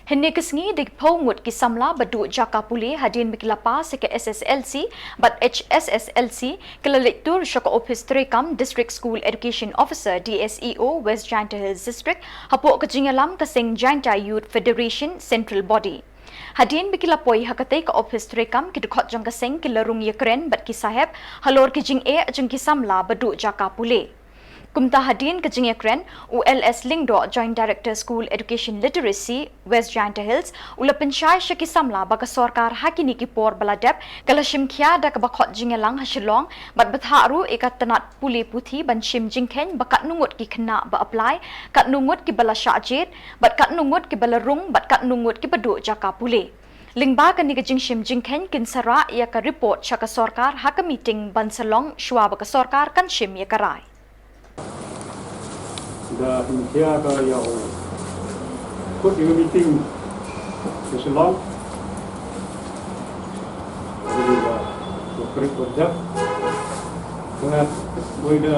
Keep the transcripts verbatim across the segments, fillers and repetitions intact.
Hynne ka sngi da ki phew ngut ki samla ba duh jaka pule hadien ba ki la pass ïa ka S S L C bad H S S L C ki la leit tur sha ka ophis treikam District School Education Officer, D S E O, West Jaintia Hills District, hapoh ka jingïalam ka seng Jaintia Youth Federation Central Body. Hadien ba ki la poi ha katei ka ophis treikam, ki dkhot jong ka seng ki la rung ïakren bad ki sahep halor ki jingeh jong ki samla ba duh jaka pule. Kumta hadien ka jingïakren, u L S Lyngdoh, Joint Director School Education Literacy, West Jaintia Hills, u la pynshai sha ki samla ba ka sorkar ha kine ki por ba la dep ka la shim khia da kaba khot jingïalang ha Shillong bad bthah ruh ïa ka tnat pule puthi ban shim jingkheiñ ba katno ngut ki khynnah ba apply, katno ngut kiba la shah jied bad katno ngut kiba la rung bad katno ngut kiba duh jaka pule. Lyngba kane ka jingshim jingkheiñ kin sa rah ïa ka report sha ka sorkar ha ka meeting ban sa long shuwa ba ka sorkar kan shim ïa ka rai. Da hynthia ka ïa u kut ïa ka meeting ka Shillong. Ka dei ba ka krik ka jap. Ka wei da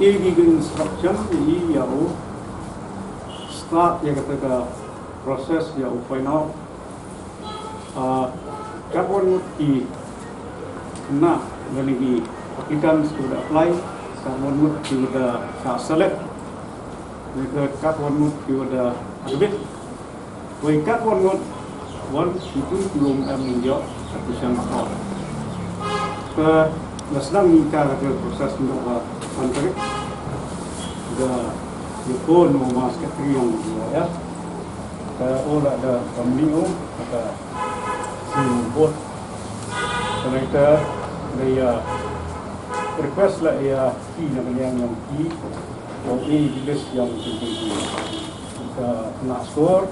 e gi gin structure ïa u start ïa kata ka process ïa u find out. Ah, katwon ngut ki khynnah lane ki applicants ki da apply, katwon ngut ki da sa select, ne ka katwon ngut ki da admit. Wei katwon ngut wan ki tu ki lum em ning jok admission call. Ka la sdang ni ka ka process ni ba pan tarik. Da ni ko no mas ka triong ni ya. Ka ola da kamni o ka si bot. Ka ita da ya request la ya ki na kanyang yang ki. Ko i list yang ki ki ki. Ka na score.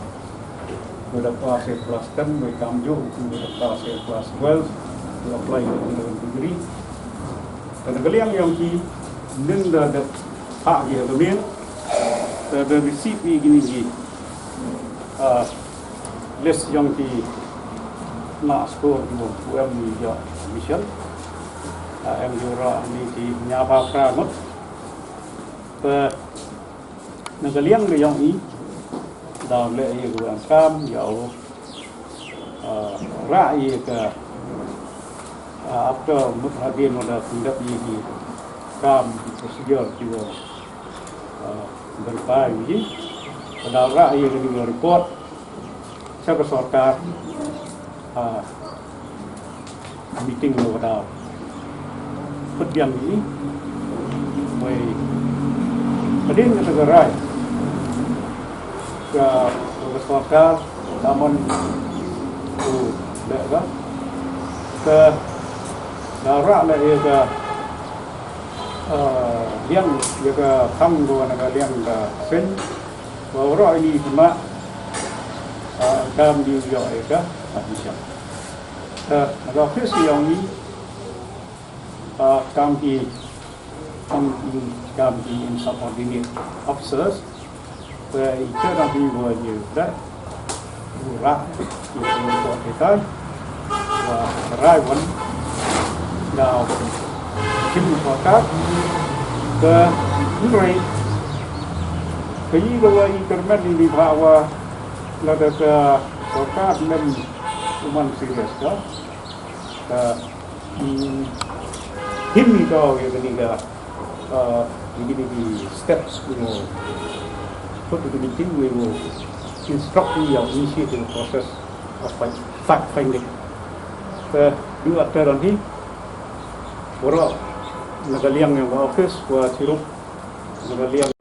Ko da pass ïa class ten, ko kam ju, ko da pass ïa class twelve, ko apply ïa ka degree. Ka na ka liang yong ki, nin da da ha ki ha ka min, da da receive ïa ki ni ki. Ah, list yong ki na score ki mo, ko em ni ja Michelle. Ah, em ju ra ni ki nya ba pra ngot. Ka na ka liang ka yong i, da leh ïa ka wang kam, ïa u, ah, rah ïa ka, ah, after mut hadien u da conduct ïa ki kam ki procedure ki wa, ah, verify ïa ki, da rah ïa ka ni report, sha ka sorkar, ah, meeting lo da. Put biang ni, wei, hadien ka ka rai. Ka, ka sorkar, da mon, u, le ka. Ka, da rah le ïa ka, ah, biang ïa ka khang ko na ka liang ka sen. Wa rah ini kena, ah, kam di ïa ïa ka, ah, bisa. Ka, na ka office yong i, ah, kam ki, kam ki, kam ki insubordinate officers. Ka i ka da bi wa ye da. Ra, i ko ko te tai. Wa rai wan. Da kim ko ka. Ka nrei. Ka i da wa i kermet ni di ba wa la da ka ko ka nem uman serious ka. Ka, mm, him ni ka, ïa kani ka, uh, ïa kini ki steps, you know, put to the meeting, we will instruct you, initiate the process of fact, fact finding. Ka, you after on him, wara, na ka liang yong ka office, wa chirup, na ka liang.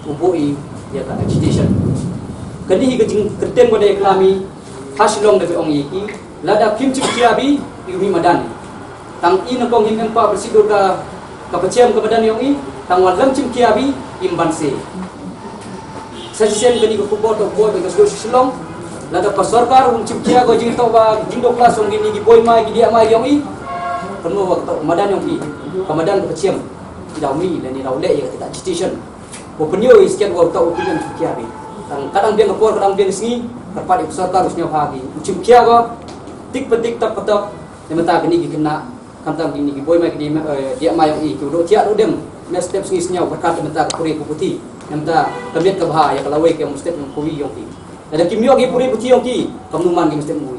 U buh i ïa ka agitation. Kane hi ka jingkyrteng ba dei klam i ha Shillong da ba ong i ki, lada kim chim khia bha i u mih madan. Tang i na kong him em pa ba siew ka, ka pachem ka madan yong i, tang wa lam chim khia bha i im ban se. Sa shisien kane ka khubor to buh ba ka sdang Shillong, lada ka sorkar um chim khia ka jingto ba jingdok la song kine ki boi mai ki diah mai yong i. Kano wa ka to madan yong i, ka madan ka pachem. Ki dau mih lane dau leh ïa ka agitation. Wa pynïoh i sket wa u ta u pynïoh u chim khia bha. Tang ka dang biang ka por, ka dang biang ka sngi, kyrpad ïa ka sorkar u sñiawbha ki u chim khia bha. Tik pa tik, tak pa tak. Namar ta kine ki khynnah, khamtam kine ki boi mai ki diah mai, eh, diah mai yong i, ki u doh thiah doh dem. Next step sngi sñiaw byrkat namar ta ka pule ka puthi. Namar ta ka miat ka bha ïa ka lawei ka mustep yong ka pule yong ki. Lada kim ïoh ki pule puthi ïong ki, kam nu man ki mesti mu.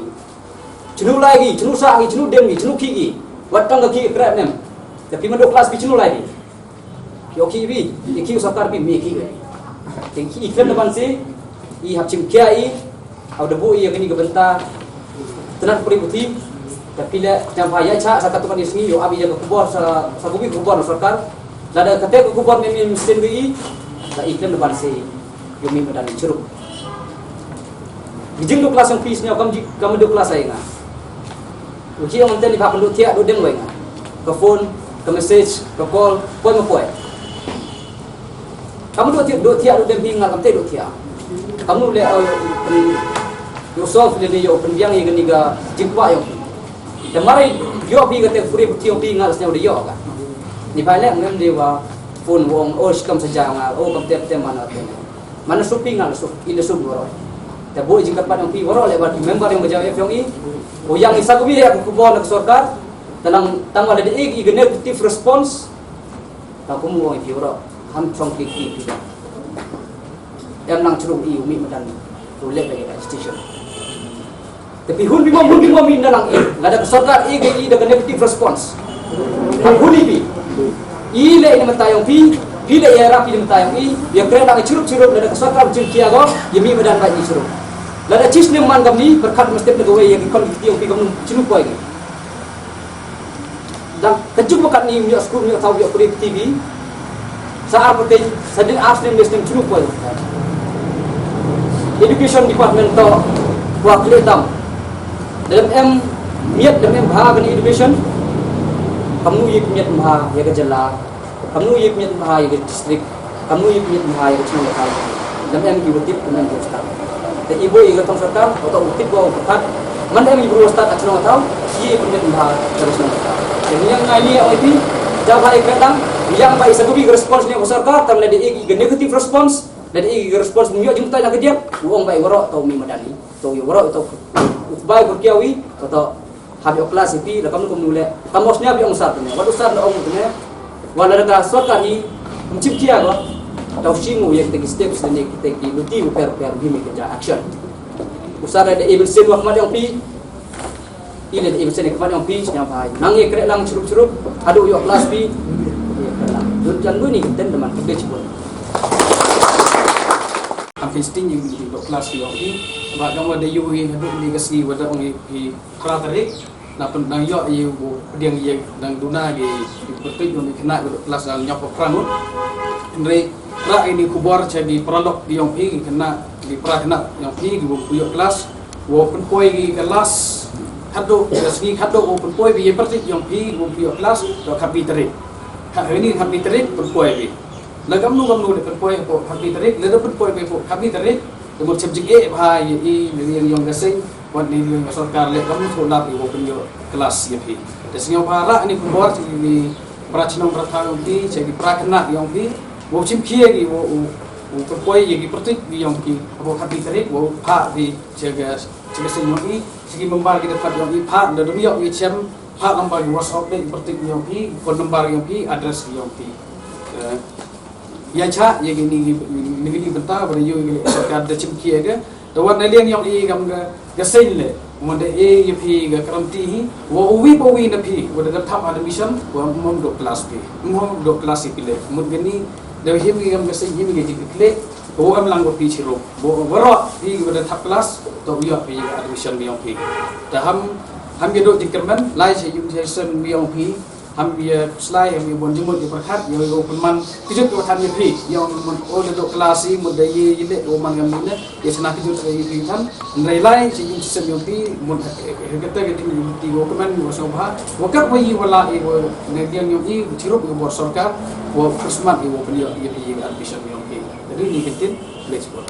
Chnu lai ki, chnu sah ki, chnu dem ki, chnu ki ki. Wat tang ka ki kret nem. Tapi madu kelas ki chnu lai ki. Ïoh ki bi, ïoh ki sorkar bi, mi ki. Teng ki khlem na ban si, i hap chim kia i, au da bu i kani ka benta. Tenat pule puthi, tapi le, jam ba ïa cha, sa katu kan i sngi, ïoh abi ïa ka khubor, sa, sa kubi khubor na sorkar. Lada kata ka khubor ni, ni mesti bi i, ta i khlem na ban si. Ïoh mih madan chirup. Ki jingduh kelas ïong phi sñiaw kam ji, kam duh kelas ai nga. U ki ong ynte ni pha pynduh thiah duh deng wei nga. Ka phone, ka message, ka call, poi ma poi. Kam duh thiah, duh thiah duh deng phi nga kam te duh thiah. Kam duh le, uh, ïoh solve le ni ïoh pynbiang ïa kani ka jingkwah ïong phi. Te mari ïoh phi kata pule puthi ïong phi nga la sñiaw de ïoh ka. Ni pha le ngam de wa phone wong, oh, shi kam sa ja nga, oh, kam te te mana te. Mana suk phi nga la suk, i la suk waroh. Te bu i jingkyrpad ïong phi waroh le bad member ïong ba jaw ïong i. O ïang i sa kubi ïa ka khubor na ka sorkar. Te nang tang wa la de i, i ka negative response. Tang kum wong i phi waroh. Ham chong ki ki phi. Em nang chru i u mih madan. U leh ba ïa ka agitation. Tapi hun bimom, hun bimom i na lang i. Lada ka sorkar i ga i da ka negative response. Hun i pi. I le i na mata ïong pi, pi le i ra pi na mata ïong i. Ïa kren lang i chirup chirup lada ka sorkar jin kia go, ïa mi madan ba i chirup. Lada chis ne man gam ni, berkat mesti na gawe ïa ki kon ki ïong pi gam num chirup koi. Dan ka juk bakat ni ïoh skul ïoh tau ïoh pule T V. Sa ar pateng, sa din ar snem, snem chulu poi. Education department to wa kle tam. Dalam em miat dalam em bha kan education. Kamu ye miat bha ya ka jylla. Kamu ye miat bha ya ka district. Kamu ye miat bha ya ka chnong ka. Dalam em ki wadip kan em start. Te i boi i ka tong sorkar, oto u tip ko u kat. Man em i bru start a chnong tau, i i pynbit bha ka chnong tau. Te niang ngai ni oi pi, jauh ba i kredang, niang ba i sa gubi ka response ni ka sorkar, tam lada i ka negative response, lada i ka response mu ïoh jingmyntoi na ka diak, u ong ba i waroh tau mi madani, tau i waroh tau. U bai ko kiawi, oto Hap ïoh klas ïa phi la kam kum nu le. Kam mos nia bi ong sar ne. Wat u sar la ong ne. Wala da ka sorkar hi kum chim kia ba. Tau shi mu ïa kita ki steps ne kita ki luti u per per bi mi ka action. U sar da i bin sen wa khmat ïong phi. I le da i bin sen khmat ïong phi sñiaw phai. Nang ïa kre lang chrup chrup. Haduh ïoh klas phi. Dun jan dun ni ten teman kita chibun. Am phi sting ïa ki klas ïong phi. Ba kam wa da yu ïa haduh ni ka sngi wa da ong ïa phi. Phra tarik, na pyn-, nang ïoh ïa u pdiang ïa nang duna ki, ki pyrtuit jong ki khynnah ki duk klas dang ñiaw phra ngut. Hynrei phra ïa ni khubor cha ki paralok ïong phi, ki khynnah, ki phra khynnah ïong phi, ki bym pu ïoh klas, wow pynpoi ki klas, khadduh, ka sngi khadduh wow pynpoi phi ïa pyrtuit ïong phi, ki bym pu ïoh klas, to khatbi tarik. Khat, ïa ni khatbi tarik, pynpoi phi. La kamnu kamnu le pynpoi hapoh khatbi tarik, lada pynpoi phi hapoh khatbi tarik, te mut chem jingeh bha ïa i, ïa i ïong ka seng, wat ïa i ïong ka sorkar le kamnu thu lap i wow pynïoh klas ïa phi. Te sngewbha rah ni khubor cha ki para chnong para thaw ïong phi, cha ki para khynnah ïong phi, wow chim khie ki wow, wow, wow pynpoi ïa ki pyrtuit ïong phi, hapoh khatbi tarik, wow phah phi cha ka, cha ka seng ïong i, cha ki member ki dkhot ïong i, phah da dum ïong i chem, phah number ki WhatsApp de, pyrtuit ïong phi, phone number ïong phi, address ïong phi. Eh, ïa cha, ïa kini, kini, kini bynta, ba ïa kini sorkar da chim khie ka. Da wan na liang ïong i kam ka, ka seng le. Mon da e ïa phi ka karamti hi. Wa uwi pa uwi na phi, wa da ka thap admission, wa mom dok klas phi. Mom dok klas phi le. Mon kini, da him ki kam ka seng him ki jik kle. Wa em lang wa phi chiro. Wa, wa ro phi wa da thap klas, to ïa phi admission ïong phi. Da ham, ham ïa dok jingkyrmen, lai cha ïung cha sen ïong phi. Ham ïa pyrslai, ham ïa bun jingmut ïa pyrkhat, ïa u pynman kjut ïa u than ïa phi, ïa u man o da dok klas i, mut da ïa ïa leh u man ngam ne, ïa shna kjut ïa phi than, hynrei lai, chi ïa chi sem ïa phi, mut ha kata ka ding ïa phi u pynman ïa u sngewbha, wa kat wa ïa wa la ïa wa ne diang ïa phi, chirup ïa bor sorkar, wa Christmas ïa wa pynïoh ïa phi ïa admission ïa phi. Jadi ni ka tin, let's go.